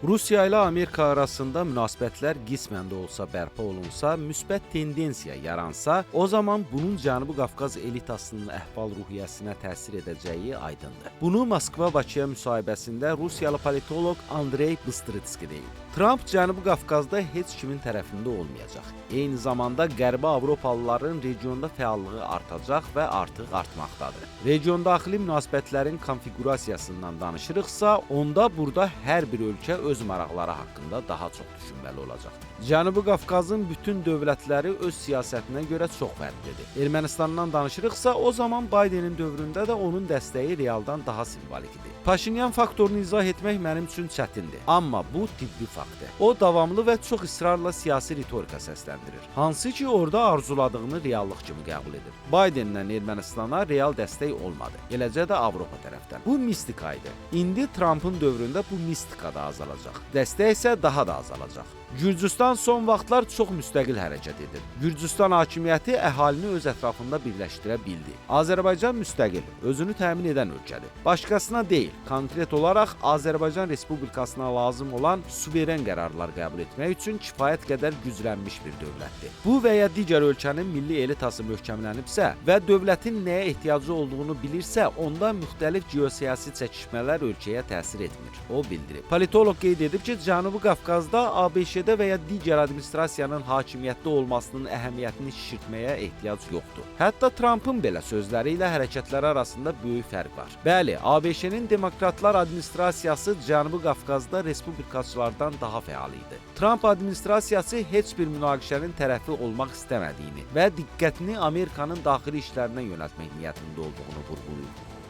Rusiya ilə Amerika arasında münasibətlər qismən də olsa bərpa olunsa, müsbət tendensiya yaransa, o zaman bunun Cənubi Qafqaz elitasının əhval-ruhiyyəsinə təsir edəcəyi aydındır. Bunu Moskva Bakıya müsahibəsində Rusiyalı politoloq Andrey Bıstrıtski deyib. Tramp Cənubi Qafqazda heç kimin tərəfində olmayacaq. Eyni zamanda Qərbi Avropalıların regionda fəallığı artacaq və artıq artmaqdadır. Regiondaxili münasibətlərin konfiqurasiyasından danışırıqsa, onda burada hər bir ölkə öz maraqları haqqında daha çox düşünməli olacaq. Cənubi Qafqazın bütün dövlətləri öz siyasətinə görə çox fərqlidir. Ermənistandan danışırıqsa, o zaman Baydenin dövründə də onun dəstəyi realdan daha simvolik idi. Paşinyan faktorunu izah etmək mənim üçün çətindir, amma bu tibbi faktdır. O davamlı və çox israrla siyasi ritorika səsləndirir. Hansı ki, orada arzuladığını reallıq kimi qəbul edir. Baydendən Ermənistana real dəstək olmadı. Eləcə də Avropa tərəfdən. Bu mistika idi. İndi Trampın dövründə bu mistika da azalacaq. Dəstək isə daha da azalacaq. Gürcüstan son vaxtlar çox müstəqil hərəkət edir. Gürcüstan hakimiyyəti əhalini öz ətrafında birləşdirə bildi. Azərbaycan müstəqil, özünü təmin edən ölkədir. Başqasına deyil, konkret olaraq Azərbaycan Respublikasına lazım olan suveren qərarlar qəbul etmək üçün kifayət qədər güclənmiş bir dövlətdir. Bu və ya digər ölkənin milli elitası möhkəmlənibsə və dövlətin nəyə ehtiyacı olduğunu bilirsə, onda müxtəlif geosiyasi çəkişmələr ölkəyə təsir etmir. O bildirib. Politoloq qeyd edib ki, Cənubi Qafqazda ABŞ-də və ya digər administrasiyanın hakimiyyətdə olmasının əhəmiyyətini şişirtməyə ehtiyac yoxdur. Hətta Trampın belə sözləri ilə hərəkətləri arasında böyük fərq var. Bəli, ABŞ-nin demokratlar administrasiyası Cənubi Qafqazda respublikaçılardan daha fəal idi. Tramp administrasiyası heç bir münaqişənin tərəfi olmaq istəmədiyini və diqqətini Amerikanın daxili işlərinə yönəltmək niyyətində olduğunu vurğulayıb.